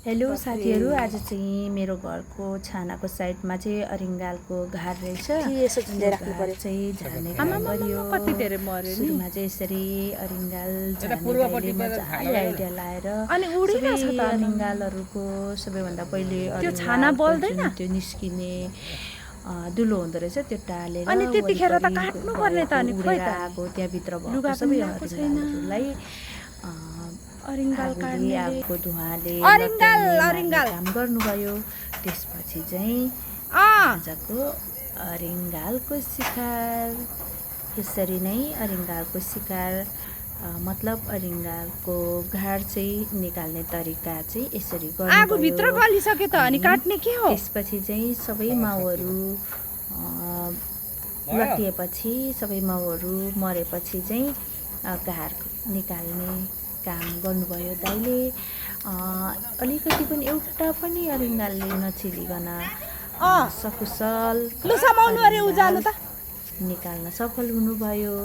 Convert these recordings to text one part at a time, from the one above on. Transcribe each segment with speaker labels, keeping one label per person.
Speaker 1: Hello साथीहरू, आज चाहिँ मेरो घरको छानाको साइडमा चाहिँ अरिङ्गालको घार रहेछ।
Speaker 2: यसो झुन्डै राख्नु पर्यो
Speaker 1: चाहिँ झार्ने काम गरियो।
Speaker 2: कति धेरै मर्यो नि।
Speaker 1: सुरुमा चाहिँ यसरी अरिङ्गाल झार्ने मजाले आइडिया लाएर
Speaker 2: अनि उडिरहेछ त
Speaker 1: अरिङ्गालहरूको सबैभन्दा पहिले
Speaker 2: त्यो छाना बल्दैन
Speaker 1: त्यो निस्किने दुलो हुँदो रहेछ, त्यो टालेर
Speaker 2: अनि त्यतिखेर त काट्नु पर्ने त अनि खोइ त
Speaker 1: आगो त्यहाँभित्र भएको
Speaker 2: लुगा
Speaker 1: सबै
Speaker 2: पनि छैन।
Speaker 1: अरिङ्गालहरूलाई
Speaker 2: अरिङ्गाल काट्ने
Speaker 1: आगोको धुवाले
Speaker 2: अरिङ्गाल
Speaker 1: काम गर्नुभयो। त्यसपछि चाहिँ आजको अरिङ्गालको शिकार यसरी नै अरिङ्गालको शिकार मतलब अरिङ्गालको घाड चाहिँ निकाल्ने तरिका चाहिँ यसरी गर्नु।
Speaker 2: आगो भित्र गलिसक्यो त अनि काट्ने के हो?
Speaker 1: त्यसपछि चाहिँ सबै माउहरू लटिएपछि सबै माउहरू मरेपछि चाहिँ घाड निकाल्ने काम गर्नुभयो दाइले। अलिकति पनि एउटा पनि अरिङ्गालले नछिलिकन सकुशल निकाल्न सफल हुनुभयो।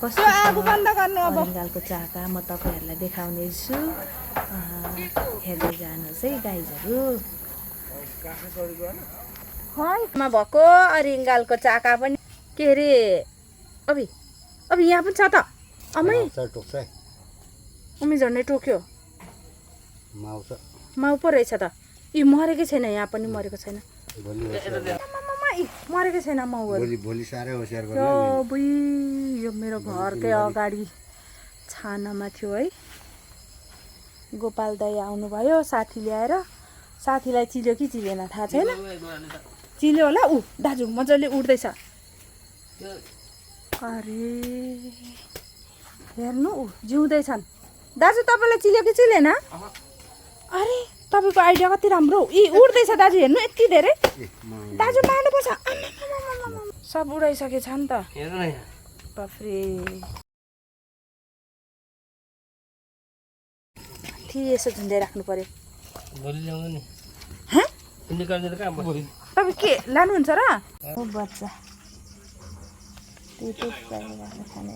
Speaker 1: कस्तो अरिङ्गालको चाका म तपाईँहरूलाई देखाउने छु, हेर्दै जानुहोस् है गाइजहरू।
Speaker 2: मा भएको अरिङ्गालको चाका पनि के अरे अभि यहाँ पनि छ त अमै झन्डै टोक्यो। माउ पो रहेछ त। यी मरेकै छैन, यहाँ पनि मरेको छैन, मरेकै छैन माउहरू। यो मेरो घरकै अगाडि छानामा थियो है। गोपाल दाई आउनुभयो साथी ल्याएर। साथीलाई चिल्यो कि चिलेन थाहा छैन, चिल्यो होला। दाजु मजाले उड्दैछ। अरे हेर्नु जिउँदैछन्। दाजु तपाईँलाई चिल्यो कि चिलेन? अरे तपाईँको आइडिया कति राम्रो। उड्दैछ दाजु, हेर्नु यति धेरै। दाजु मार्नुपर्छ। सब उडाइसकेछ नि त। बाफ्रे यसो झुन्डै राख्नु पर्यो। तपाईँ के लानुहुन्छ र? बच्चा त्यही त खाने